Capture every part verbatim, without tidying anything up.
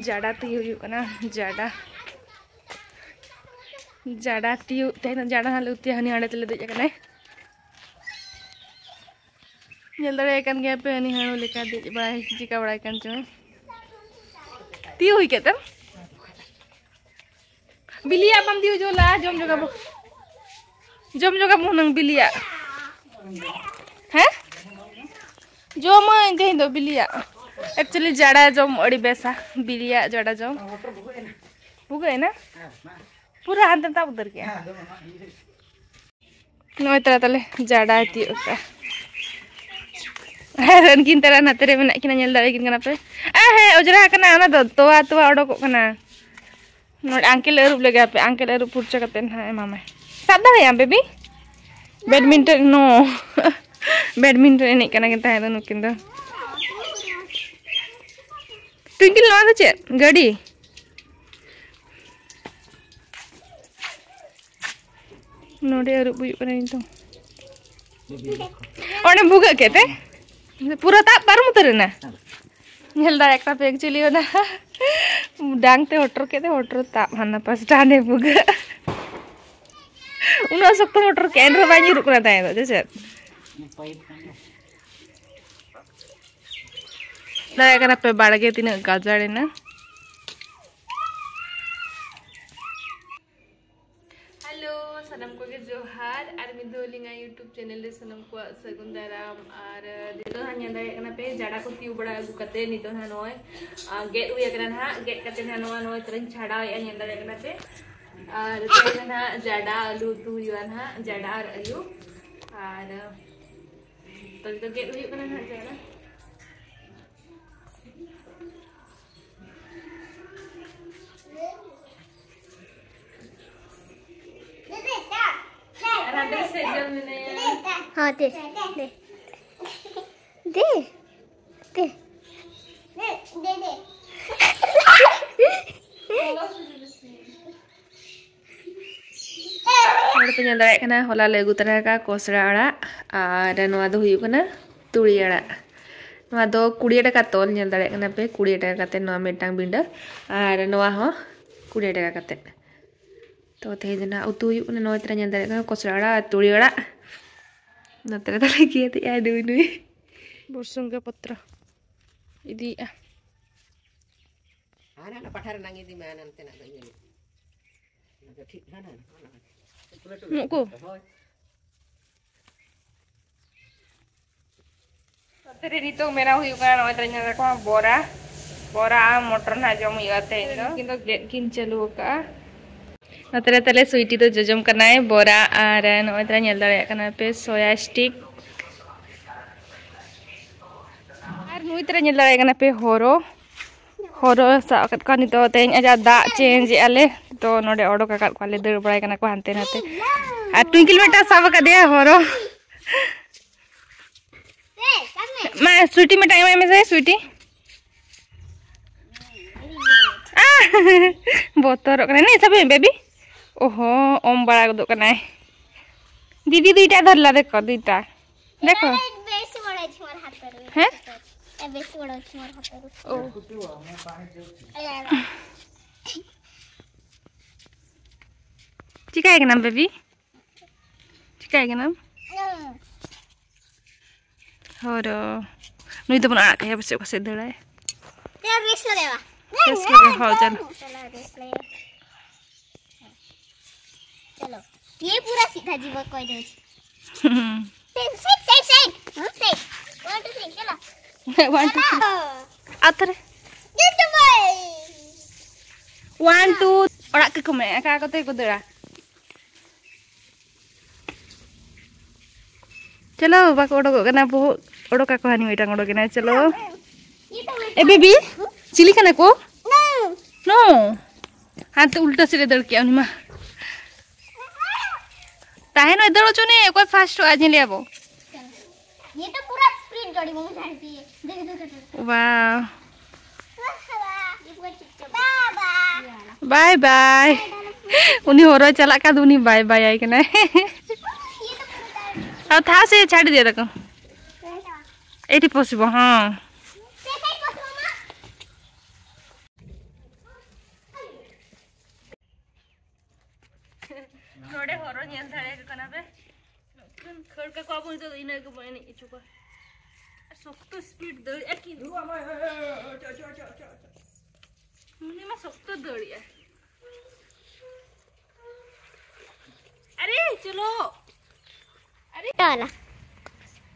ᱡᱟᱰᱟ ᱛᱤᱭᱳᱜ ᱦᱩᱭᱩᱜ ᱠᱟᱱᱟ, ᱡᱟᱰᱟ᱾ ᱡᱟᱰᱟ ᱛᱤᱭᱳᱜ, ᱛᱮᱦᱮᱧ ᱫᱚ ᱡᱟᱰᱟ ᱦᱟᱸᱜ ᱞᱮ ᱩᱛᱩᱭᱟ, ᱦᱟᱹᱱᱤ ᱦᱟᱸᱰᱮ ᱛᱮᱞᱮ ᱫᱮᱡ ᱟᱠᱟᱱᱟᱭ᱾ ᱧᱮᱞ ᱫᱟᱲᱮᱭᱟᱜ ᱠᱟᱱ ᱜᱮᱭᱟ ᱯᱮ, ᱦᱟᱹᱱᱤ ᱦᱟᱹᱱᱩ ᱞᱮᱠᱟ ᱫᱮᱡ ᱵᱟᱲᱟᱭ, ᱪᱤᱠᱟ ᱵᱟᱲᱟᱭ ᱠᱟᱱ ᱪᱚᱝ᱾ ᱛᱤᱭᱳᱜ ᱦᱩᱭ ᱠᱮᱫ ᱛᱮᱢ? ᱵᱤᱞᱤᱭᱟᱜ ᱵᱟᱢ ᱛᱤᱭᱳᱜ ᱡᱚᱞᱟ, ᱡᱚᱢ ᱡᱚᱜᱟᱵᱚ᱾ ᱡᱚᱢ ᱡᱚᱜᱟᱵᱚ ᱦᱩᱱᱟᱹᱝ ᱵᱤᱞᱤᱭᱟᱜ᱾ ᱦᱮᱸ? ᱡᱚᱢᱟᱹᱧ ᱛᱮᱦᱮᱧ ᱫᱚ ᱵᱤᱞᱤᱭᱟᱜ᱾ Actually, ᱡᱟᱰᱟ ᱡᱚᱢ ᱟᱹᱰᱤ ᱵᱮᱥᱟ᱾ ᱵᱤᱞᱤᱭᱟᱜ ᱡᱟᱰᱟ ᱡᱚᱢ᱾ ᱵᱷᱩᱜᱟᱹᱜ ᱮᱱᱟ? ᱯᱩᱨᱟᱹ ᱦᱟᱱᱛᱮ ᱛᱟᱵ ᱩᱛᱟᱹᱨ ᱠᱮᱜᱼᱟ᱾ ᱱᱚᱜᱼᱚᱭ ᱛᱟᱞᱟ ᱛᱟᱞᱮ ᱡᱟᱰᱟᱭ ᱛᱤᱭᱳᱜ ᱠᱟᱜᱼᱟ᱾ ᱟᱨ ᱩᱱᱠᱤᱱ ᱛᱟᱞᱟ ᱱᱟᱛᱮ ᱨᱮ ᱢᱮᱱᱟᱜ ᱠᱤᱱᱟ, ᱧᱮᱞ ᱫᱟᱲᱮᱭᱟᱠᱤᱱ ᱠᱟᱱᱟ ᱯᱮ᱾ ᱟ, ᱦᱮᱸ, ᱚᱡᱽᱨᱟ ᱟᱠᱟᱱᱟ, ᱚᱱᱟ ᱫᱚ ᱛᱚᱣᱟ, ᱛᱚᱣᱟ ᱚᱰᱚᱠᱚᱜ ᱠᱟᱱᱟ᱾ ᱱᱚᱰᱮ ᱟᱝᱠᱮᱞ ᱟᱹᱨᱩᱵ ᱞᱮᱜᱮ ᱦᱟᱯᱮ, ᱟᱝᱠᱮᱞ ᱟᱹᱨᱩᱵ ᱯᱷᱩᱨᱪᱟᱹ ᱠᱟᱛᱮ ᱱᱟᱦᱟᱜ ᱮᱢᱟᱢᱟᱭ᱾ ᱥᱟᱵ ᱫᱟᱲᱮᱭᱟᱜ ᱟᱢ, ᱵᱮᱵᱤ? Badminton, no. ᱵᱮᱰᱢᱤᱱᱴᱚᱱ ᱮᱱᱮᱡ ᱠᱟᱱᱟ ᱠᱤᱱ ᱛᱟᱦᱮᱸ ᱫᱚ ᱱᱩᱠᱤᱱ ᱫᱚ᱾ ᱴᱩᱭᱤᱝᱠᱤᱞ, ᱱᱚᱣᱟ ᱫᱚ ᱪᱮᱫ? ᱜᱟᱹᱰᱤ? ᱱᱚᱰᱮ ᱟᱹᱨᱩᱵ ᱦᱩᱭᱩᱜ ᱠᱟᱱᱟ ᱱᱤᱛᱚᱝ᱾ ᱚᱸᱰᱮᱢ ᱵᱷᱩᱜᱟᱹᱜ ᱠᱮᱫ ᱛᱮ? ᱯᱩᱨᱟᱹ ᱛᱟᱵ ᱯᱟᱨᱚᱢ ᱩᱛᱟᱹᱨ ᱮᱱᱟ? ᱧᱮᱞ ᱫᱟᱲᱮᱭᱟᱜ ᱠᱟᱱᱟ ᱯᱮ, actually ᱚᱱᱟ ᱰᱟᱝ ᱛᱮ ᱦᱚᱴᱚᱨ ᱠᱮᱫ ᱛᱮ, ᱦᱚᱴᱚᱨ ᱛᱟᱵ ᱦᱟᱱᱟ ᱯᱟᱥᱴᱟ ᱦᱟᱱᱮ ᱵᱷᱩᱜᱟᱹᱜ᱾ ᱩᱱᱟᱹᱜ ᱥᱚᱠᱛᱚ ᱦᱚᱴᱚᱨ ᱠᱮᱫ, ᱮᱱ ᱨᱮᱦᱚᱸ ᱵᱟᱭ ᱧᱩᱨᱩᱜ ᱠᱟᱱᱟ ᱛᱟᱦᱮᱸ ᱫᱚ, ᱪᱮ ᱪᱮᱫ? ᱫᱟᱲᱮᱭᱟᱜ ᱠᱟᱱᱟ ᱯᱮ ᱵᱟᱲᱜᱮ ᱛᱤᱱᱟᱹᱜ ᱜᱟᱡᱟᱲ ᱮᱱᱟ᱾ ᱦᱮᱞᱳ, ᱥᱟᱱᱟᱢ ᱠᱚᱜᱮ ᱡᱚᱦᱟᱨ, ᱟᱨ ᱢᱤᱫ ᱫᱷᱟᱣ ᱟᱹᱞᱤᱧᱟᱜ YouTube channel ᱨᱮ ᱥᱟᱱᱟᱢ ᱠᱚᱣᱟᱜ ᱥᱟᱹᱜᱩᱱ ᱫᱟᱨᱟᱢ᱾ ᱟᱨ ᱱᱤᱛᱚᱜ ᱦᱟᱸᱜ ᱧᱮᱞ ᱫᱟᱲᱮᱭᱟᱜ ᱠᱟᱱᱟ ᱯᱮ, ᱡᱟᱰᱟ ᱠᱚ ᱛᱤᱭᱳᱜ ᱵᱟᱲᱟ ᱟᱹᱜᱩ ᱠᱟᱛᱮ ᱱᱤᱛᱚᱜ ᱦᱟᱸᱜ ᱱᱚᱜᱼᱚᱭ, ᱟᱸ, ᱜᱮᱫ ᱦᱩᱭ ᱟᱠᱟᱱᱟ ᱱᱟᱦᱟᱜ᱾ ᱜᱮᱫ ᱠᱟᱛᱮ ᱱᱟᱦᱟᱜ ᱱᱚᱣᱟ, ᱱᱚᱜᱼᱚᱭ ᱛᱚᱨᱟᱧ ᱪᱷᱟᱰᱟᱣᱮᱫᱼᱟ, ᱧᱮᱞ ᱫᱟᱲᱮᱭᱟᱜ ᱠᱟᱱᱟ ᱯᱮ᱾ ᱟᱨ ᱛᱮᱦᱮᱧ ᱫᱚ ᱱᱟᱦᱟᱜ ᱡᱟᱰᱟ ᱟᱹᱞᱩ ᱩᱛᱩ ᱦᱩᱭᱩᱜᱼᱟ ᱱᱟᱦᱟᱜ, ᱡᱟᱰᱟ ᱟᱨ ᱟᱹᱞᱩ᱾ ᱟᱨ ᱛᱚ ᱱᱤᱛᱚᱜ ᱜᱮᱫ ᱦᱩᱭᱩᱜ ᱠᱟᱱᱟ ᱱᱟᱦᱟᱜ ᱡᱟᱰᱟ᱾ ᱟᱨ ᱦᱟᱸᱰᱮ ᱥᱮᱫ ᱡᱚᱢ ᱢᱮᱱᱟᱭᱟ᱾ ᱦᱚᱸ, ᱫᱮ, ᱫᱮ᱾ ᱫᱮ᱾ ᱫᱮ᱾ ᱱᱚᱰᱮ ᱯᱮ ᱧᱮᱞ ᱫᱟᱲᱮᱭᱟᱜ ᱠᱟᱱᱟ, ᱦᱚᱞᱟ ᱞᱮ ᱟᱹᱜᱩ ᱛᱚᱨᱟ ᱟᱠᱟᱫ ᱠᱚᱥᱲᱟ ᱟᱲᱟᱜ, ᱟᱨ ᱱᱚᱣᱟ ᱫᱚ ᱦᱩᱭᱩᱜ ᱠᱟᱱᱟ ᱛᱩᱲᱤ ᱟᱲᱟᱜ᱾ ᱱᱚᱣᱟ ᱫᱚ ᱠᱩᱲᱤ ᱴᱟᱠᱟ ᱛᱚᱞ, ᱧᱮᱞ ᱫᱟᱲᱮᱭᱟᱜ ᱠᱟᱱᱟ ᱯᱮ, ᱠᱩᱲᱤ ᱴᱟᱠᱟ ᱠᱟᱛᱮ ᱱᱚᱣᱟ ᱢᱤᱫᱴᱟᱝ ᱵᱤᱸᱰᱟᱹ, ᱟᱨ ᱱᱚᱣᱟ ᱦᱚᱸ ᱠᱩᱲᱤ ᱴᱟᱠᱟ ᱠᱟᱛᱮ᱾ ᱛᱚ ᱛᱮᱦᱮᱧ ᱫᱚ ᱱᱟᱦᱟᱜ ᱩᱛᱩ ᱦᱩᱭᱩᱜ ᱠᱟᱱᱟ, ᱱᱚᱜᱼᱚᱭ ᱛᱚᱨᱟ ᱧᱮᱞ ᱫᱟᱲᱮᱭᱟᱜ ᱠᱟᱱᱟ ᱠᱚᱥᱞᱟ ᱟᱲᱟᱜ ᱟᱨ ᱛᱩᱲᱤ ᱟᱲᱟᱜ᱾ ᱱᱚᱛᱮ ᱨᱮ ᱛᱟᱞᱮ ᱜᱮᱫᱮᱜᱼᱟᱭ ᱱᱩᱭ ᱱᱩᱭ᱾ ᱵᱚᱨᱥᱩᱝᱜᱟᱹ ᱯᱚᱛᱨᱚ ᱤᱫᱤᱭᱮᱜᱼᱟ᱾ ᱦᱟᱱᱟ ᱯᱟᱴᱷᱟ ᱨᱮᱱᱟᱝ ᱤᱫᱤ ᱢᱮ, ᱦᱟᱱᱛᱮᱱᱟᱜ ᱫᱚ ᱤᱧ ᱟᱹᱜᱩ᱾ ᱱᱩᱠᱩ᱾ ᱱᱚᱛᱮ ᱨᱮ ᱱᱤᱛᱚᱜ ᱵᱮᱱᱟᱣ ᱦᱩᱭᱩᱜ ᱠᱟᱱᱟ, ᱱᱚᱜᱼᱚᱭ ᱛᱚ ᱧᱮᱞ ᱫᱟᱠᱚ ᱵᱚᱨᱟ, ᱵᱚᱨᱟ ᱟᱨ ᱢᱚᱴᱚᱨ ᱱᱟᱦᱟᱜ ᱡᱚᱢ ᱦᱩᱭᱩᱜᱼᱟ ᱛᱮᱦᱮᱧ ᱫᱚ᱾ ᱩᱱᱠᱤᱱ ᱫᱚ ᱜᱮᱫ ᱠᱤᱱ ᱪᱟᱹᱞᱩ ᱟᱠᱟᱫᱼᱟ᱾ ᱱᱚᱛᱮ ᱨᱮ ᱛᱟᱞᱮ ᱥᱩᱭᱴᱤ ᱫᱚ ᱡᱚᱡᱚᱢ ᱠᱟᱱᱟᱭ ᱵᱚᱨᱟ, ᱟᱨ ᱱᱚᱜᱼᱚᱭ ᱛᱚ ᱧᱮᱞ ᱫᱟᱲᱮᱭᱟᱜ ᱠᱟᱱᱟ ᱯᱮ ᱥᱚᱭᱟ ᱥᱴᱤᱠ, ᱟᱨ ᱱᱩᱭ ᱛᱚ ᱧᱮᱞ ᱫᱟᱲᱮᱭᱟᱜ ᱠᱟᱱᱟ ᱯᱮ ᱦᱚᱨᱚ, ᱦᱚᱨᱚ ᱥᱟᱵ ᱟᱠᱟᱫ ᱠᱚᱣᱟ ᱱᱤᱛᱚᱜ ᱛᱮᱦᱮᱧ ᱟᱡᱟᱜ ᱫᱟᱜ ᱪᱮᱧᱡᱽ ᱮᱫᱼᱟ ᱞᱮ᱾ ᱛᱚ ᱱᱚᱰᱮ ᱚᱰᱚᱠ ᱟᱠᱟᱫ ᱠᱚᱣᱟᱞᱮ, ᱫᱟᱹᱲ ᱵᱟᱲᱟᱭ ᱠᱟᱱᱟ ᱠᱚ ᱦᱟᱱᱛᱮ ᱱᱟᱛᱮ᱾ ᱟᱨ ᱴᱩᱭᱤᱝᱠᱤᱞ ᱢᱤᱫᱴᱟᱝ ᱥᱟᱵ ᱟᱠᱟᱫᱮᱭᱟ ᱦᱚᱨᱚ᱾ ᱢᱟ ᱥᱩᱭᱴᱤ ᱢᱤᱫᱴᱟᱝ ᱮᱢᱟᱭ ᱢᱮᱥᱮ ᱥᱩᱭᱴᱤ᱾ ᱟᱦ! ᱵᱚᱛᱚᱨᱚᱜ ᱠᱟᱱᱟᱭ᱾ ᱱᱮ ᱥᱟᱵᱮ ᱢᱮ ᱵᱮᱵᱤ᱾ ᱚᱦᱚ, ᱚᱢ ᱵᱟᱲᱟ ᱜᱚᱫᱚᱜ ᱠᱟᱱᱟᱭ᱾ ᱫᱤᱫᱤ ᱫᱩᱭᱴᱟ ᱫᱷᱚᱨ ᱞᱟ ᱫᱮᱠᱷᱚ, ᱫᱩᱭᱴᱟ᱾ ᱫᱮᱠᱷᱚ। ये बेस बड़ा छोर हाथ पर। हैं? ये बेस बड़ा छोर हाथ पर। ओ। ᱪᱤᱠᱟᱹᱭ ᱠᱟᱱᱟᱢ ᱵᱮᱵᱤ? ᱪᱤᱠᱟᱹᱭ ᱠᱟᱱᱟᱢ? ᱦᱚᱨᱚ᱾ ᱱᱩᱭ ᱫᱚᱵᱚᱱ ᱟᱲᱟᱜ ᱠᱟᱭᱟ, ᱯᱟᱥᱮᱡ ᱚᱠᱟ ᱥᱮᱫ ᱫᱟᱹᱲᱟᱭ᱾ तेरा रेस लगेगा। रेस लगे, हाँ, चल। चलो, रेस लगे। चलो, ये पूरा सीधा जीवा कोई दे। Side, side, side. हम साइड। वन, टू, थ्री, चलो। One, two, three. चलो। ᱟᱛᱨᱮ। Good boy। One, two. ᱚᱲᱟᱜ ᱠᱟᱠᱚ ᱢᱮ, ᱟᱠᱟ ᱠᱚᱛᱮ ᱠᱚ ᱫᱟᱹᱲᱟ᱾ ᱪᱚᱞᱚ, ᱵᱟᱠᱚ ᱚᱰᱚᱠᱚᱜ ᱠᱟᱱᱟ, ᱵᱚᱦᱚᱜ ᱚᱰᱚᱠ ᱟᱠᱚ, ᱦᱟᱹᱱᱤ ᱢᱤᱫᱴᱟᱝ ᱚᱰᱚᱠ ᱮᱱᱟᱭ, ᱪᱚᱞᱚ᱾ ᱮ ᱵᱮᱵᱤ, ᱪᱤᱞᱤ ᱠᱟᱱᱟ ᱠᱚ? ᱱᱚ᱾ ᱦᱟᱱᱛᱮ ᱩᱞᱴᱟᱹ ᱥᱮᱫ ᱮ ᱫᱟᱹᱲ ᱠᱮᱜᱼᱟ ᱩᱱᱤ ᱢᱟ᱾ ᱛᱟᱦᱮᱱ ᱢᱮ, ᱫᱟᱹᱲ ᱦᱚᱪᱚ ᱱᱮ, ᱚᱠᱚᱭ ᱯᱷᱟᱥᱴᱚᱜᱼᱟ, ᱧᱮᱞᱮᱭᱟ ᱵᱚ᱾ ये तो पूरा स्पीड गाड़ी में जाती है। देख, देख, देख, देख। ᱵᱟ। ये पूरा चिपचिप। बाबा। ᱵᱟᱭ ᱵᱟᱭ᱾ ᱩᱱᱤ ᱦᱚᱨᱚᱭ ᱪᱟᱞᱟᱜ ᱠᱟᱱ ᱫᱚ ᱩᱱᱤ ᱵᱟᱭ ᱵᱟᱭ ᱟᱭ ᱠᱟᱱᱟᱭ᱾ ये तो पूरा ᱟᱨ ᱛᱷᱟᱥ ᱮ ᱪᱷᱟᱰᱤ ᱫᱤᱭᱟ ᱛᱟᱠᱚ᱾ ᱮᱭᱴᱤ ᱯᱚᱥᱤᱵᱚ, ᱦᱚᱸ᱾ ᱱᱚᱰᱮ ᱦᱚᱨᱚ ᱧᱮᱞ ᱫᱟᱲᱮᱭᱟᱠᱚ ᱠᱟᱱᱟ ᱯᱮ᱾ ᱠᱷᱟᱹᱲ ᱠᱟᱠᱚᱣᱟ ᱵᱚᱱ ᱱᱤᱛᱚᱜ ᱫᱚ, ᱤᱱᱟᱹ ᱜᱮᱵᱚᱱ ᱮᱱᱮᱡ ᱦᱚᱪᱚ ᱠᱚᱣᱟ᱾ ᱟᱨ ᱥᱚᱠᱛᱚ ᱥᱯᱤᱰ ᱫᱟᱹᱲ ᱮᱫ ᱠᱤᱱ᱾ ᱩᱱᱤ ᱢᱟ ᱥᱚᱠᱛᱚ ᱫᱟᱹᱲ ᱮᱫᱼᱟᱭ᱾ ᱟᱨᱮ ᱪᱚᱞᱚ। ଆରେ। ଟା ହେଲା।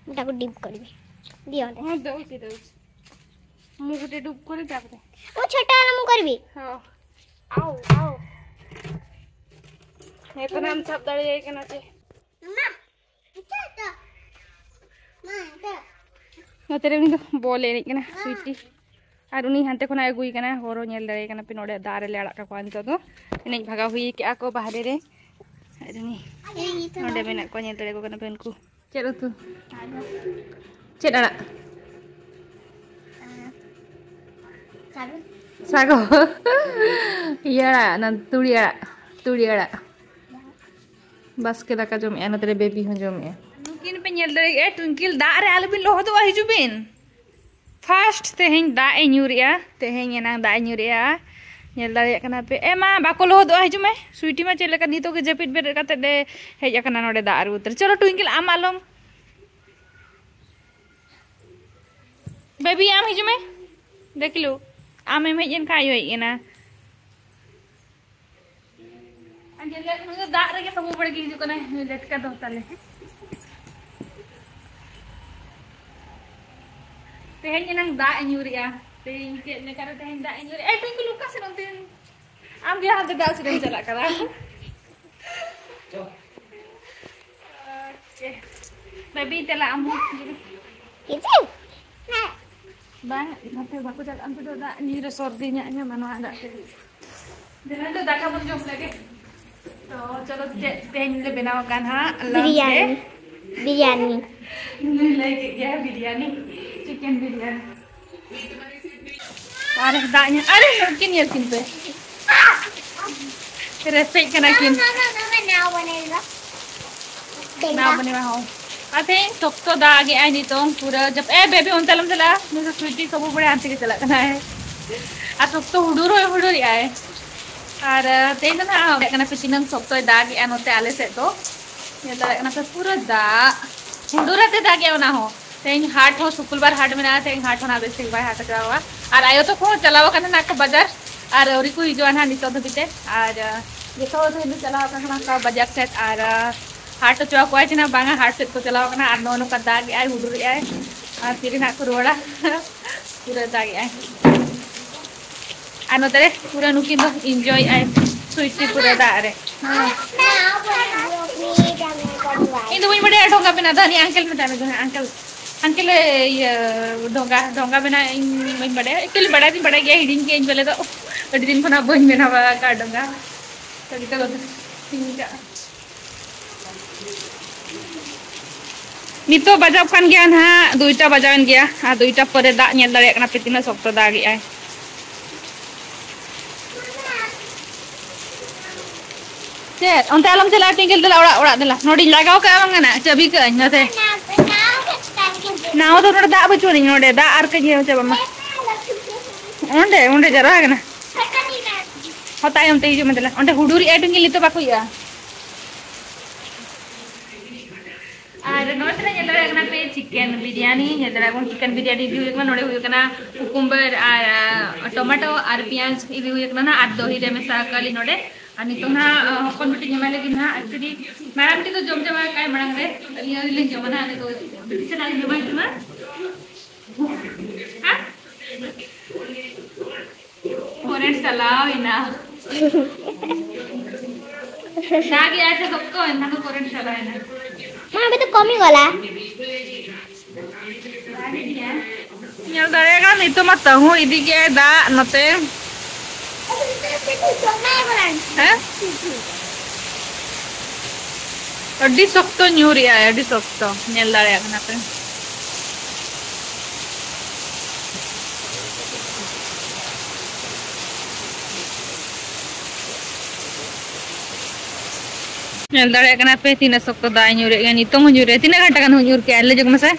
ମୁଁ ତାକୁ ଡିପ୍ କରିବି। ଦିଅ। ହଁ, ଦଉଛି, ଦଉଛି। ମୁଁ ଗୋଟେ ଡୁବ୍ କରି ତାପରେ। ମୁଁ ଛୋଟ ହେଲା, ମୁଁ କରିବି। ହଁ। ଆଉ, ଆଉ। ଏତେ ନାମ ଛାପ ᱫᱟᱲᱮᱭᱟᱭ ᱠᱟᱱᱟ ᱪᱮ। ᱢᱟ, ᱱᱚᱛᱮ ᱨᱮ ᱩᱱᱤ ᱫᱚ ᱵᱚᱞ ᱮᱱᱮᱡ ᱠᱟᱱᱟ, ᱥᱩᱭᱴᱤ। ᱟᱨ ᱩᱱᱤ ᱦᱟᱱᱛᱮ ᱠᱷᱚᱱᱟᱜ ᱟᱹᱜᱩᱭ ᱠᱟᱱᱟ, ᱦᱚᱨᱚ ᱧᱮᱞ ᱫᱟᱲᱮᱭᱟᱭ ᱠᱟᱱᱟ ᱯᱮ, ᱱᱚᱰᱮ ᱫᱟᱜ ᱨᱮᱞᱮ ᱟᱲᱟᱜ ᱠᱟᱠᱚᱣᱟ ᱱᱤᱛᱚᱜ ᱫᱚ᱾ ᱮᱱᱮᱡ ᱵᱷᱟᱜᱟᱣ ᱦᱩᱭ ᱠᱮᱜᱼᱟ ᱠᱚ ᱵᱟᱦᱨᱮ ᱨᱮ᱾ ᱟᱨ ᱩᱱᱤ ᱱᱚᱰᱮ ᱢᱮᱱᱟᱜ ᱠᱚᱣᱟ, ᱧᱮᱞ ᱫᱟᱲᱮᱭᱟᱠᱚ ᱠᱟᱱᱟ ᱯᱮ ᱩᱱᱠᱩ᱾ ᱪᱮᱫ ᱩᱛᱩ? ᱪᱮᱫ ᱟᱲᱟᱜ? ᱥᱟᱜᱚ᱾ ᱤᱭᱟᱹ ᱟᱲᱟᱜ, ᱚᱱᱟ ᱛᱩᱲᱤ ᱟᱲᱟᱜ, ᱛᱩᱲᱤ ᱟᱲᱟᱜ᱾ ᱵᱟᱥᱠᱮ ᱫᱟᱠᱟ ᱡᱚᱢᱮᱜᱼᱟ, ᱱᱚᱛᱮ ᱨᱮ ᱵᱮᱵᱤ ᱦᱚᱸ ᱡᱚᱢᱮᱜᱼᱟ᱾ ᱱᱩᱠᱤᱱ ᱯᱮ ᱧᱮᱞ ᱫᱟᱲᱮᱭᱟᱜᱼᱟ, ᱴᱩᱝᱠᱤᱞ ᱫᱟᱜ ᱨᱮ ᱟᱞᱚᱵᱤᱱ ᱞᱚᱦᱚᱫᱚᱜᱼᱟ, ᱦᱤᱡᱩᱜ ᱵᱤᱱ᱾ ᱯᱷᱟᱥᱴ ᱛᱮᱦᱮᱧ ᱫᱟᱜ ᱮ ᱧᱩᱨᱮᱜᱼᱟ, ᱛᱮᱦᱮᱧ ᱮᱱᱟᱝ ᱫᱟᱜ ᱮ ᱧᱩᱨᱮᱜᱼᱟ᱾ ᱧᱮᱞ ᱫᱟᱲᱮᱭᱟᱜ ᱠᱟᱱᱟ ᱯᱮ᱾ ᱮ ᱢᱟ, ᱵᱟᱠᱚ ᱞᱚᱦᱚᱫᱚᱜᱼᱟ, ᱦᱤᱡᱩᱜ ᱢᱮ᱾ ᱥᱩᱭᱴᱤ ᱢᱟ ᱪᱮᱫ ᱞᱮᱠᱟ ᱱᱤᱛᱚᱜ ᱜᱮ ᱡᱟᱹᱯᱤᱫ ᱵᱮᱨᱮᱫ ᱠᱟᱛᱮ ᱮ ᱦᱮᱡ ᱟᱠᱟᱱᱟ ᱱᱚᱰᱮ ᱫᱟᱜ ᱨᱮ ᱩᱛᱟᱹᱨ᱾ ᱪᱚᱞᱚ ᱴᱩᱝᱠᱤᱞ, ᱟᱢ ᱟᱞᱚᱢ᱾ ᱵᱮᱵᱤ, ᱟᱢ ᱦᱤᱡᱩᱜ ᱢᱮ᱾ ᱫᱮᱠᱷ ᱞᱳ, ᱟᱢᱮᱢ ᱦᱮᱡ ᱮᱱ ᱠᱷᱟᱱ ᱟᱭᱳ ᱦᱮᱡ ᱮᱱᱟ᱾ ᱟᱨ ᱧᱮᱞ ᱞᱮ, ᱱᱩᱭ ᱫᱚ ᱫᱟᱜ ᱨᱮᱜᱮ ᱛᱟᱵᱚ ᱵᱟᱲᱜᱮ ᱦᱤᱡᱩᱜ ᱠᱟᱱᱟᱭ, ᱱᱩᱭ ᱞᱮᱴᱠᱟ ᱫᱚ ᱛᱟᱞᱮ᱾ ᱛᱮᱦᱮᱧ ᱮᱱᱟᱝ ᱫᱟᱜ ᱮ ᱧᱩᱨᱮᱜᱼᱟ᱾ ᱛᱮᱦᱮᱧ ᱪᱮᱫ ᱞᱮᱠᱟᱨᱮ ᱛᱮᱦᱮᱧ ᱫᱟᱜ ᱮ ᱧᱩᱨᱮᱜᱼᱟ? ᱮ, ᱴᱩᱝᱠᱤᱞ, ᱚᱠᱟ ᱥᱮᱫ ᱚᱱᱛᱮ? ᱟᱢ ᱜᱮ ᱦᱟᱱᱛᱮ ᱫᱟᱜ ᱥᱮᱫ ᱮᱢ ᱪᱟᱞᱟᱜ ᱠᱟᱱᱟ᱾ ᱳᱠᱮ᱾ ᱵᱮᱵᱤ, ᱫᱮᱞᱟ ᱟᱢ ᱦᱚᱸ᱾ ᱦᱤᱡᱩᱜ? ᱵᱟᱝ, ᱱᱚᱛᱮ ᱵᱟᱠᱚ ᱪᱟᱞᱟᱜᱼᱟ, ᱩᱱᱠᱩ ᱫᱚ ᱫᱟᱜ ᱧᱩ ᱨᱮ ᱥᱚᱨᱫᱤ ᱧᱟᱜ ᱧᱟᱢᱟ, ᱱᱚᱣᱟ ᱫᱟᱜ ᱛᱮ᱾ ᱫᱮᱞᱟ ᱫᱚ ᱫᱟᱠᱟ ᱵᱚᱱ ᱡᱚᱢ ᱞᱮᱜᱮ᱾ ᱛᱚ, ᱪᱚᱞᱚ, ᱪᱮᱫ ᱛᱮᱦᱮᱧ ᱞᱮ ᱵᱮᱱᱟᱣ ᱠᱟᱱ ᱦᱟᱸᱜ lunch ᱨᱮ? ᱵᱤᱨᱭᱟᱱᱤ᱾ ᱵᱤᱨᱭᱟᱱᱤ᱾ ᱩᱱᱤ ᱞᱟᱹᱭ ᱠᱮᱫ ᱜᱮᱭᱟ ᱵᱤᱨᱭᱟᱱᱤ, chicken ᱵᱤᱨᱭᱟᱱᱤ᱾ ᱟᱨ ᱫᱟᱜ ᱧᱩ, ᱟᱨᱮ ᱱᱩᱠᱤᱱ ᱧᱮᱞ ᱠᱤᱱ ᱯᱮ᱾ ᱨᱮᱯᱮᱡ ᱠᱟᱱᱟ ᱠᱤᱱ᱾ ᱱᱟᱣ ᱵᱟᱱᱮᱜᱟ᱾ ᱱᱟᱣ ᱵᱟᱱᱮᱜᱟ, ᱦᱚᱸ᱾ ᱟᱨ ᱛᱮᱦᱮᱧ ᱥᱚᱠᱛᱚ ᱫᱟᱜ ᱮᱜᱼᱟᱭ ᱱᱤᱛᱚᱝ ᱯᱩᱨᱟᱹ ᱡᱟᱯ-, ᱮ ᱵᱮᱵᱤ, ᱚᱱᱛᱮ ᱟᱞᱚᱢ ᱪᱟᱞᱟᱜᱼᱟ, ᱱᱩᱭ ᱫᱚ ᱥᱩᱭᱴᱤ ᱥᱚᱵᱩ ᱵᱮᱲᱟ ᱦᱟᱱᱛᱮ ᱜᱮ ᱪᱟᱞᱟᱜ ᱠᱟᱱᱟᱭ᱾ ᱟᱨ ᱥᱚᱠᱛᱚ ᱦᱩᱰᱩᱨ ᱦᱚᱸᱭ ᱦᱩᱰᱩᱨᱮᱜᱼᱟᱭ᱾ ᱟᱨ, ᱟ, ᱛᱮᱦᱮᱧ ᱫᱚ ᱱᱟᱦᱟᱜ ᱧᱮᱞ ᱠᱟᱱᱟ ᱯᱮ ᱛᱤᱱᱟᱹᱝ ᱥᱚᱠᱛᱚᱭ ᱫᱟᱜ ᱮᱜᱼᱟ ᱱᱚᱛᱮ ᱟᱞᱮ ᱥᱮᱫ ᱫᱚ᱾ ᱧᱮᱞ ᱫᱟᱲᱮᱭᱟᱜ ᱠᱟᱱᱟ ᱯᱮ ᱯᱩᱨᱟᱹ ᱫᱟᱜ, ᱦᱩᱰᱩᱨ ᱟᱛᱮ ᱫᱟᱜ ᱮᱜᱼᱟ ᱚᱱᱟ ᱦᱚᱸ᱾ ᱛᱮᱦᱮᱧ ᱦᱟᱴ ᱦᱚᱸ, ᱥᱩᱠᱩᱞᱵᱟᱨ ᱦᱟᱴ ᱢᱮᱱᱟᱜᱼᱟ, ᱛᱮᱦᱮᱧ ᱦᱟᱴ ᱦᱚᱸ ᱱᱟᱦᱟᱜ ᱵᱮᱥ ᱴᱷᱤᱠ ᱵᱟᱭ ᱦᱟᱴ ᱦᱚᱪᱚᱣᱟ᱾ ᱟᱨ ᱟᱭᱳ ᱛᱟᱠᱚ ᱦᱚᱸ ᱪᱟᱞᱟᱣ ᱟᱠᱟᱱᱟ ᱱᱟᱦᱟᱜ ᱠᱚ ᱵᱟᱡᱟᱨ, ᱟᱨ ᱟᱹᱣᱨᱤ ᱠᱚ ᱦᱤᱡᱩᱜᱼᱟ ᱱᱟᱦᱟᱜ ᱱᱤᱛᱚᱜ ᱫᱷᱟᱹᱵᱤᱡ ᱛᱮ᱾ ᱟᱨ, ᱟ, ᱡᱚᱛᱚ ᱦᱚᱲ ᱛᱮᱦᱮᱧ ᱫᱚ ᱪᱟᱞᱟᱣ ᱟᱠᱟᱱᱟ ᱠᱚ ᱵᱟᱡᱟᱨ ᱥᱮᱫ, ᱟᱨ, ᱟ, ᱦᱟᱴ ᱦᱚᱪᱚ ᱟᱠᱚᱣᱟᱭ ᱡᱮ ᱱᱟᱦᱟᱜ ᱵᱟᱝᱟ, ᱦᱟᱴ ᱥᱮᱫ ᱠᱚ ᱪᱟᱞᱟᱣ ᱟᱠᱟᱱᱟ᱾ ᱟᱨ ᱱᱚᱜᱼᱚ ᱱᱚᱝᱠᱟ ᱫᱟᱜ ᱮᱜᱼᱟᱭ, ᱦᱩᱰᱩᱨ ᱮᱜᱼᱟᱭ, ᱟᱨ ᱛᱤᱨᱮ ᱱᱟᱦᱟᱜ ᱠᱚ ᱨᱩᱣᱟᱹᱲᱟ᱾ ᱯᱩᱨᱟᱹ ᱫᱟᱜ ᱮᱜᱼᱟᱭ᱾ ᱟᱨ ᱱᱚᱛᱮ ᱨᱮ ᱯᱩᱨᱟᱹ ᱱᱩᱠᱤᱱ ᱫᱚ enjoy ᱮᱜᱼᱟᱭ, ᱥᱩᱭᱴᱤ ᱯᱩᱨᱟᱹ ᱫᱟᱜ ᱨᱮ᱾ ᱤᱧ ᱫᱚ ᱵᱟᱹᱧ ᱵᱟᱰᱟᱭᱟ ᱰᱷᱚᱸᱜᱟ ᱵᱮᱱᱟᱣ ᱫᱚ, ᱦᱟᱹᱱᱤ uncle ᱢᱮᱛᱟᱭ ᱢᱮ, ᱦᱮᱸ, uncle, uncle ᱮ, ᱤᱭᱟᱹ, ᱰᱷᱚᱸᱜᱟ, ᱰᱷᱚᱸᱜᱟ ᱵᱮᱱᱟᱣ ᱤᱧ ᱵᱟᱹᱧ ᱵᱟᱰᱟᱭᱟ, actually ᱵᱟᱰᱟᱭ ᱫᱚᱧ ᱵᱟᱰᱟᱭ ᱜᱮᱭᱟ, ᱦᱤᱲᱤᱧ ᱠᱮᱜᱼᱟᱹᱧ ᱵᱚᱞᱮ ᱫᱚ, ᱟᱹᱰᱤ ᱫᱤᱱ ᱠᱷᱚᱱᱟᱜ ᱵᱟᱹᱧ ᱵᱮᱱᱟᱣ ᱵᱟᱲᱟ ᱟᱠᱟᱫ ᱰᱷᱚᱸᱜᱟ, ᱛᱚ ᱱᱤᱛᱚᱜ ᱫᱚ ᱤᱧ ᱠᱟᱜᱼᱟ᱾ ᱱᱤᱛᱚᱜ ᱵᱟᱡᱟᱣ ᱠᱟᱱ ᱜᱮᱭᱟ ᱱᱟᱦᱟᱜ, ᱫᱩᱭᱴᱟ ᱵᱟᱡᱟᱣᱮᱱ ᱜᱮᱭᱟ᱾ ᱟᱨ ᱫᱩᱭᱴᱟ ᱯᱚᱨᱮ ᱫᱟᱜ ᱧᱮᱞ ᱫᱟᱲᱮᱭᱟᱜ ᱠᱟᱱᱟ ᱯᱮ ᱛᱤᱱᱟᱹᱜ ᱥᱚᱠᱛᱚ ᱫᱟᱜ ᱮᱜᱼᱟᱭ᱾ ᱪᱮᱫ? ᱚᱱᱛᱮ ᱟᱞᱚᱢ ᱪᱟᱞᱟᱜᱼᱟ, ᱴᱤᱝᱠᱤᱞ, ᱫᱮᱞᱟ ᱚᱲᱟᱜ, ᱚᱲᱟᱜ ᱫᱮᱞᱟ᱾ ᱱᱚᱰᱮᱧ ᱞᱟᱜᱟᱣ ᱠᱟᱜᱼᱟ, ᱵᱟᱝ ᱜᱟᱱᱚᱜᱼᱟ? ᱪᱟᱹᱵᱤ ᱠᱟᱜᱼᱟᱹᱧ ᱱᱚᱛᱮ᱾ ᱱᱟᱣᱟ ᱫᱚ ᱱᱚᱰᱮ ᱫᱟᱜ ᱵᱟᱹᱪᱩᱜ ᱟᱹᱱᱤᱡ, ᱱᱚᱰᱮ ᱫᱟᱜ ᱟᱨ ᱠᱟᱹᱡ ᱤᱭᱟᱹ ᱪᱟᱵᱟᱜ ᱢᱟ᱾ ᱚᱸᱰᱮ, ᱚᱸᱰᱮ ᱡᱟᱨᱟ ᱟᱠᱟᱱᱟ᱾ ᱦᱚᱸ, ᱛᱟᱭᱚᱢ ᱛᱮ ᱦᱤᱡᱩᱜ ᱢᱮ ᱫᱮᱞᱟ᱾ ᱚᱸᱰᱮ ᱦᱩᱰᱩᱨᱮᱜᱼᱟᱭ, ᱴᱤᱝᱠᱤᱞ, ᱱᱤᱛᱚᱜ ᱵᱟᱠᱚ ᱤᱭᱟᱹᱜᱼᱟ᱾ ᱟᱨ ᱱᱚᱣᱟ ᱛᱤᱱᱟᱹᱜ ᱧᱮᱞ ᱫᱟᱲᱮᱭᱟᱜ ᱠᱟᱱᱟ ᱯᱮ, chicken biryani ᱧᱮᱞ ᱫᱟᱲᱮᱭᱟᱜ ᱠᱟᱱᱟ, chicken biryani ᱤᱫᱤ ᱦᱩᱭ ᱠᱟᱱᱟ᱾ ᱱᱚᱰᱮ ᱦᱩᱭᱩᱜ ᱠᱟᱱᱟ cucumber ᱟᱨ, ᱟ, tomato ᱟᱨ ᱯᱮᱸᱭᱟᱡᱽ ᱤᱫᱤ ᱦᱩᱭ ᱠᱟᱱᱟ ᱱᱟᱜ, ᱟᱨ ᱫᱚᱦᱤ ᱨᱮ ᱢᱮᱥᱟ ᱟᱠᱟᱫ ᱞᱤᱧ ᱱᱚᱰᱮ᱾ ᱟᱨ ᱱᱤᱛᱚᱝ ᱱᱟᱜ, ᱟ, ᱦᱚᱯᱚᱱ ᱵᱤᱴᱤ ᱮᱢᱟᱭ ᱞᱟᱹᱜᱤᱫ ᱱᱟᱜ, actually ᱢᱟᱨᱟᱝ ᱵᱤᱴᱤ ᱫᱚ ᱡᱚᱢ ᱪᱟᱵᱟ ᱟᱠᱟᱫ ᱟᱭ ᱢᱟᱲᱟᱝ ᱨᱮ, ᱟᱹᱞᱤᱧ ᱟᱹᱣᱨᱤ ᱞᱤᱧ ᱡᱚᱢᱟ ᱱᱟᱜ, ᱱᱤᱛᱚᱜ ᱵᱤᱴᱤ ᱥᱟᱞᱟᱜ ᱤᱧ ᱡᱚᱢᱟ ᱱᱤᱛᱚᱜ ᱢᱟ᱾ ᱦᱮᱸ? Current ᱪᱟᱞᱟᱣ ᱮᱱᱟ᱾ ᱫᱟᱜ ᱮᱜᱼᱟᱭ ᱥᱮ ᱥᱚᱠᱛᱚ, ᱮᱱᱠᱷᱟᱱ ᱫᱚ current ᱪᱟᱞᱟᱣ ᱮᱱᱟ᱾ ᱢᱟ, ᱟᱵᱮ ᱛᱚ ᱠᱚᱢᱤ ᱜᱚᱞᱟ᱾ ᱧᱮᱞ ᱫᱟᱲᱮᱭᱟᱜ ᱠᱟᱱᱟ, ᱱᱤᱛᱚᱜ ᱢᱟ ᱛᱟᱹᱦᱩ ᱤᱫᱤ ᱠᱮᱜᱼᱟᱭ ᱫᱟᱜ ᱱᱚᱛᱮ᱾ ᱦᱮᱸ? ᱟᱹᱰᱤ ᱥᱚᱠᱛᱚ ᱧᱩᱨᱮᱜᱼᱟᱭ, ᱟᱹᱰᱤ ᱥᱚᱠᱛᱚ, ᱧᱮᱞ ᱫᱟᱲᱮᱭᱟᱜ ᱠᱟᱱᱟ ᱯᱮ᱾ ᱧᱮᱞ ᱫᱟᱲᱮᱭᱟᱜ ᱠᱟᱱᱟ ᱯᱮ ᱛᱤᱱᱟᱹᱜ ᱥᱚᱠᱛᱚ ᱫᱟᱜ ᱮ ᱧᱩᱨᱮᱫ ᱠᱟᱱᱟ᱾ ᱱᱤᱛᱚᱝ ᱦᱚᱸ ᱧᱩᱨᱮᱫ, ᱛᱤᱱᱟᱹᱜ ᱜᱷᱟᱱᱴᱟ ᱜᱟᱱ ᱦᱚᱸ ᱧᱩᱨ ᱠᱮᱜᱼᱟ? ᱞᱟᱹᱭ ᱧᱚᱜ ᱢᱮᱥᱮ᱾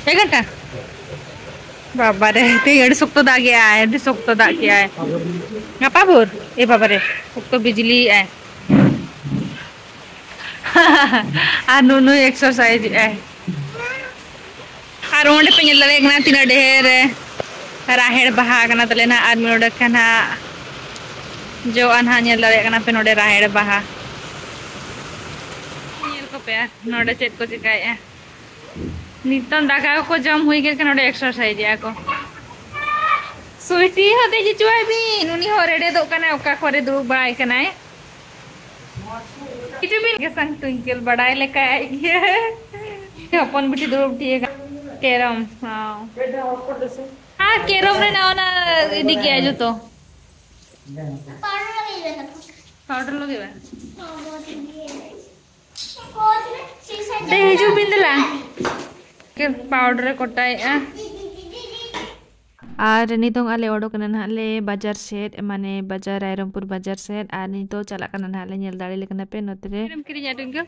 ᱮᱠ ᱜᱷᱟᱱᱴᱟ? ᱵᱟᱵᱟ ᱨᱮ, ᱛᱮᱦᱮᱧ ᱟᱹᱰᱤ ᱥᱚᱠᱛᱚ ᱫᱟᱜ ᱮᱜᱼᱟᱭ, ᱟᱹᱰᱤ ᱥᱚᱠᱛᱚ ᱫᱟᱜ ᱠᱮᱜᱼᱟᱭ᱾ ᱜᱟᱯᱟ ᱵᱷᱳᱨ? ᱮ ᱵᱟᱵᱟ ᱨᱮ, ᱥᱚᱠᱛᱚ ᱵᱤᱡᱽᱞᱤ ᱮᱜᱼᱟᱭ᱾ ᱟᱨ ᱱᱩᱱᱩᱭ exercise ᱮᱜᱼᱟᱭ᱾ ᱟᱨ ᱚᱸᱰᱮ ᱯᱮ ᱧᱮᱞ ᱫᱟᱲᱮᱭᱟᱜ ᱠᱟᱱᱟ ᱛᱤᱱᱟᱹᱜ ᱰᱷᱮᱨ ᱨᱟᱦᱮᱲ ᱵᱟᱦᱟ ᱠᱟᱱᱟ ᱛᱟᱞᱮ ᱱᱟᱦᱟᱜ᱾ ᱟᱨ ᱢᱤᱫ ᱚᱸᱰᱮ ᱠᱷᱟᱱ ᱦᱟᱸᱜ ᱡᱚᱜᱼᱟ ᱱᱟᱦᱟᱜ, ᱧᱮᱞ ᱫᱟᱲᱮᱭᱟᱜ ᱠᱟᱱᱟ ᱯᱮ ᱱᱚᱰᱮ ᱨᱟᱦᱮᱲ ᱵᱟᱦᱟ᱾ ᱧᱮᱞ ᱠᱚᱯᱮ ᱟᱨ ᱱᱚᱰᱮ ᱪᱮᱫ ᱠᱚ ᱪᱤᱠᱟᱭᱮᱫᱼᱟ᱾ ᱱᱤᱛᱚᱝ ᱫᱟᱠᱟ ᱠᱚᱠᱚ ᱡᱚᱢ ᱦᱩᱭ ᱠᱮᱫ ᱠᱷᱟᱱ ᱱᱚᱰᱮ exercise ᱮᱫᱼᱟ ᱠᱚ᱾ ᱥᱩᱭᱴᱤ ᱦᱚᱸ ᱫᱮᱡ ᱦᱚᱪᱚᱣᱟᱭ ᱵᱤᱱ, ᱩᱱᱤ ᱦᱚᱸ ᱨᱮᱰᱮᱫᱚᱜ ᱠᱟᱱᱟᱭ, ᱚᱠᱟ ᱠᱚᱨᱮ ᱫᱩᱲᱩᱵ ᱵᱟᱲᱟᱭ ᱠᱟᱱᱟᱭ᱾ ᱦᱤᱡᱩᱜ ᱵᱤᱱ ᱜᱮ ᱥᱟᱝ ᱴᱩᱭᱤᱝᱠᱮᱞ ᱵᱟᱲᱟᱭ ᱞᱮᱠᱟ ᱟᱡ ᱜᱮ᱾ ᱦᱚᱯᱚᱱ ᱵᱤᱴᱤ ᱫᱩᱲᱩᱵ ᱴᱷᱤᱠ ᱟᱠᱟᱱ᱾ ᱠᱮᱨᱚᱢ, ᱦᱚᱸ᱾ ᱟᱨ ᱠᱮᱨᱚᱢ ᱨᱮᱱᱟᱜ ᱚᱱᱟ ᱤᱫᱤ ᱠᱮᱜᱼᱟ ᱡᱚᱛᱚ᱾ Powder ᱞᱟᱜᱟᱣ ᱵᱮᱱ᱾ ᱫᱮ, ᱦᱤᱡᱩᱜ ᱵᱤᱱ ᱫᱮᱞᱟ᱾ ᱠᱮ powder ᱮ ᱠᱚᱴᱟᱭᱮᱜᱼᱟ᱾ ᱟᱨ ᱱᱤᱛᱚᱝ ᱟᱞᱮ ᱚᱰᱚᱠ ᱮᱱᱟ ᱱᱟᱦᱟᱜ ᱞᱮ ᱵᱟᱡᱟᱨ ᱥᱮᱫ, ᱢᱟᱱᱮ ᱵᱟᱡᱟᱨ, ᱨᱟᱭᱨᱚᱝᱯᱩᱨ ᱵᱟᱡᱟᱨ ᱥᱮᱫ᱾ ᱟᱨ ᱱᱤᱛᱚᱜ ᱪᱟᱞᱟᱜ ᱠᱟᱱᱟ ᱱᱟᱦᱟᱜ ᱞᱮ, ᱧᱮᱞ ᱫᱟᱲᱮ ᱞᱮ ᱠᱟᱱᱟ ᱯᱮ ᱱᱚᱛᱮ ᱨᱮ᱾ ᱪᱮᱫ ᱮᱢ ᱠᱤᱨᱤᱧᱟ ᱴᱩᱭᱤᱝᱠᱮᱞ?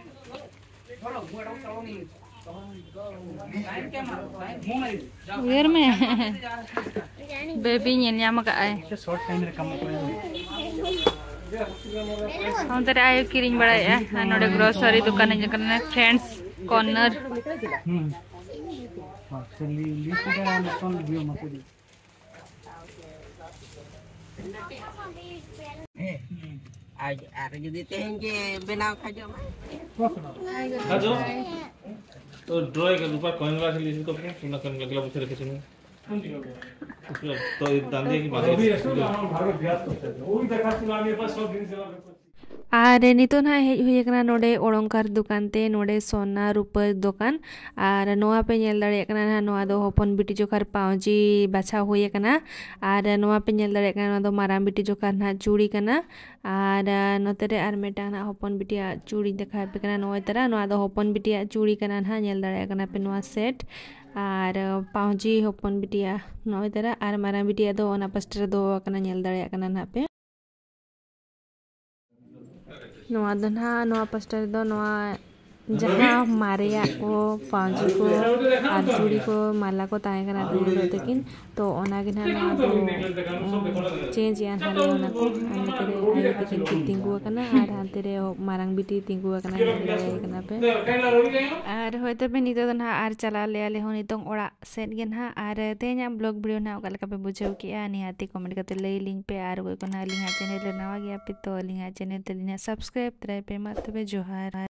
ᱩᱭᱦᱟᱹᱨ ᱢᱮ᱾ ᱵᱮᱵᱤ ᱧᱮᱞ ᱧᱟᱢ ᱟᱠᱟᱫ ᱟᱭ᱾ ᱚᱱᱛᱮ ᱨᱮ ᱟᱭᱳ ᱠᱤᱨᱤᱧ ᱵᱟᱲᱟᱭᱮᱫᱼᱟ᱾ ᱟᱨ ᱱᱚᱰᱮ grocery ᱫᱚᱠᱟᱱ ᱦᱮᱡ ᱟᱠᱟᱱᱟ, Friends Corner᱾ ᱟᱨ, ᱟᱨ ᱡᱩᱫᱤ ᱛᱮᱦᱮᱧ ᱜᱮ ᱵᱮᱱᱟᱣ ᱠᱷᱟᱡᱚᱜ ᱢᱟ᱾ ᱠᱷᱟᱡᱚ? ᱛᱚ draw ᱮ ᱨᱩᱯᱟ ᱠᱚᱭᱱ ᱞᱟ ᱠᱷᱟᱹᱞᱤ ᱤᱥᱤ ᱛᱚ ᱯᱩᱱᱟ ᱠᱟᱹᱢᱤ ᱞᱟᱜᱞᱟ ᱵᱩᱥᱟᱹᱨ ᱠᱷᱟᱹᱪᱤ ᱢᱮ᱾ ᱛᱚ ᱫᱟᱱᱫᱤ ᱠᱤ ᱵᱟᱝ? ᱚᱵᱷᱤ ᱮᱥ ᱠᱩᱞ ᱟᱢ ᱵᱷᱟᱨᱚᱛ ᱵᱮᱥ ᱠᱚ ᱪᱟᱞᱟᱜ᱾ ᱚᱵᱷᱤ ᱫᱮᱠᱷᱟ ᱛᱩᱞᱟ ᱢᱮ ᱵᱟᱥ ᱥᱚ ᱫᱤᱱ ᱥᱮ ᱟᱨ ᱱᱤᱛᱚᱜ ᱱᱟᱦᱟᱜ ᱦᱮᱡ ᱦᱩᱭ ᱟᱠᱟᱱᱟ ᱱᱚᱰᱮ ᱚᱲᱚᱝᱠᱟᱨ ᱫᱚᱠᱟᱱ ᱛᱮ, ᱱᱚᱰᱮ ᱥᱚᱱᱟ ᱨᱩᱯᱟᱹ ᱫᱚᱠᱟᱱ᱾ ᱟᱨ ᱱᱚᱣᱟ ᱯᱮ ᱧᱮᱞ ᱫᱟᱲᱮᱭᱟᱜ ᱠᱟᱱᱟ ᱱᱟᱦᱟᱜ, ᱱᱚᱣᱟ ᱫᱚ ᱦᱚᱯᱚᱱ ᱵᱤᱴᱤ ᱡᱚᱠᱷᱟᱨ ᱯᱟᱣᱡᱤ ᱵᱟᱪᱷᱟᱣ ᱦᱩᱭ ᱟᱠᱟᱱᱟ᱾ ᱟᱨ ᱱᱚᱣᱟ ᱯᱮ ᱧᱮᱞ ᱫᱟᱲᱮᱭᱟᱜ ᱠᱟᱱᱟ, ᱱᱚᱣᱟ ᱫᱚ ᱢᱟᱨᱟᱝ ᱵᱤᱴᱤ ᱡᱚᱠᱷᱟᱨ ᱱᱟᱦᱟᱜ ᱪᱩᱲᱤ ᱠᱟᱱᱟ᱾ ᱟᱨ ᱱᱚᱛᱮ ᱨᱮ ᱟᱨ ᱢᱤᱫᱴᱟᱝ ᱱᱟᱦᱟᱜ ᱦᱚᱯᱚᱱ ᱵᱤᱴᱤᱭᱟᱜ ᱪᱩᱲᱤᱧ ᱫᱮᱠᱷᱟᱣ ᱟᱯᱮ ᱠᱟᱱᱟ᱾ ᱱᱚᱜᱼᱚᱭ ᱛᱟᱨᱟ, ᱱᱚᱣᱟ ᱫᱚ ᱦᱚᱯᱚᱱ ᱵᱤᱴᱤᱭᱟᱜ ᱪᱩᱲᱤ ᱠᱟᱱᱟ ᱱᱟᱦᱟᱜ, ᱧᱮᱞ ᱫᱟᱲᱮᱭᱟᱜ ᱠᱟᱱᱟ ᱯᱮ ᱱᱚᱣᱟ set᱾ ᱟᱨ ᱯᱟᱣᱡᱤ ᱦᱚᱯᱚᱱ ᱵᱤᱴᱤᱭᱟᱜ ᱱᱚᱜᱼᱚᱭ ᱛᱟᱨᱟ, ᱟᱨ ᱢᱟᱨᱟᱝ ᱵᱤᱴᱤᱭᱟᱜ ᱫᱚ ᱚᱱᱟ ᱯᱟᱥᱴᱟ ᱨᱮ ᱫᱚᱦᱚ ᱟᱠᱟᱱᱟ, ᱧᱮᱞ ᱫᱟᱲᱮᱭᱟᱜ ᱠᱟᱱᱟ ᱱᱟᱦᱟᱜ ᱯᱮ᱾ ᱱᱚᱣᱟ ᱫᱚ ᱱᱟᱦᱟᱜ, ᱱᱚᱣᱟ ᱯᱟᱥᱴᱟ ᱨᱮᱫᱚ ᱱᱚᱣᱟ ᱡᱟᱦᱟᱸ ᱢᱟᱨᱮᱭᱟᱜ ᱠᱚ, ᱯᱟᱹᱧᱪᱤ ᱠᱚ ᱟᱨ ᱪᱩᱲᱤ ᱠᱚ, ᱢᱟᱞᱟ ᱠᱚ ᱛᱟᱦᱮᱸ ᱠᱟᱱᱟ ᱛᱤᱧ ᱫᱚ ᱛᱟᱹᱠᱤᱱ, ᱛᱚ ᱚᱱᱟ ᱜᱮ ᱱᱟᱦᱟᱜ ᱱᱚᱣᱟ ᱫᱚ, ᱩᱸ, change ᱮᱜᱼᱟ ᱱᱟᱦᱟᱜ ᱞᱮ ᱚᱱᱟ ᱠᱚ᱾ ᱟᱨ ᱱᱚᱛᱮ ᱨᱮ ᱟᱭᱳ ᱛᱟᱹᱠᱤᱱ ᱠᱤᱱ ᱛᱤᱸᱜᱩ ᱟᱠᱟᱱᱟ ᱟᱨ ᱦᱟᱱᱛᱮ ᱨᱮ ᱢᱟᱨᱟᱝ ᱵᱤᱴᱤ ᱛᱤᱸᱜᱩ ᱟᱠᱟᱱᱟ, ᱧᱮᱞ ᱫᱟᱲᱮᱭᱟᱭ ᱠᱟᱱᱟ ᱯᱮ᱾ ᱟᱨ ᱦᱳᱭ ᱛᱚᱵᱮ ᱱᱤᱛᱚᱜ ᱫᱚ ᱱᱟᱦᱟᱜ ᱟᱨ ᱪᱟᱞᱟᱜ ᱟᱞᱮ ᱟᱞᱮ ᱦᱚᱸ ᱱᱤᱛᱚᱝ ᱚᱲᱟᱜ ᱥᱮᱫ ᱜᱮ ᱱᱟᱦᱟᱜ᱾ ᱟᱨ ᱛᱮᱦᱮᱧᱟᱜ vlog video ᱱᱟᱦᱟᱜ ᱚᱠᱟ ᱞᱮᱠᱟ ᱯᱮ ᱵᱩᱡᱷᱟᱹᱣ ᱠᱮᱜᱼᱟ, ᱱᱤᱦᱟᱹᱛᱤ comment ᱠᱟᱛᱮ ᱞᱟᱹᱭ ᱞᱤᱧ ᱯᱮ᱾ ᱟᱨ ᱚᱠᱚᱭ ᱠᱚ ᱱᱟᱦᱟᱜ ᱟᱹᱞᱤᱧᱟᱜ channel ᱨᱮ ᱱᱟᱣᱟ ᱜᱮᱭᱟ ᱯᱮ, ᱛᱚ ᱟᱹᱞᱤᱧᱟᱜ channel ᱛᱟᱹᱞᱤᱧ ᱱᱟᱦᱟᱜ subscribe ᱛᱚᱨᱟᱭ ᱯᱮ᱾ ᱢᱟ ᱛᱚᱵᱮ ᱡᱚᱦᱟᱨ᱾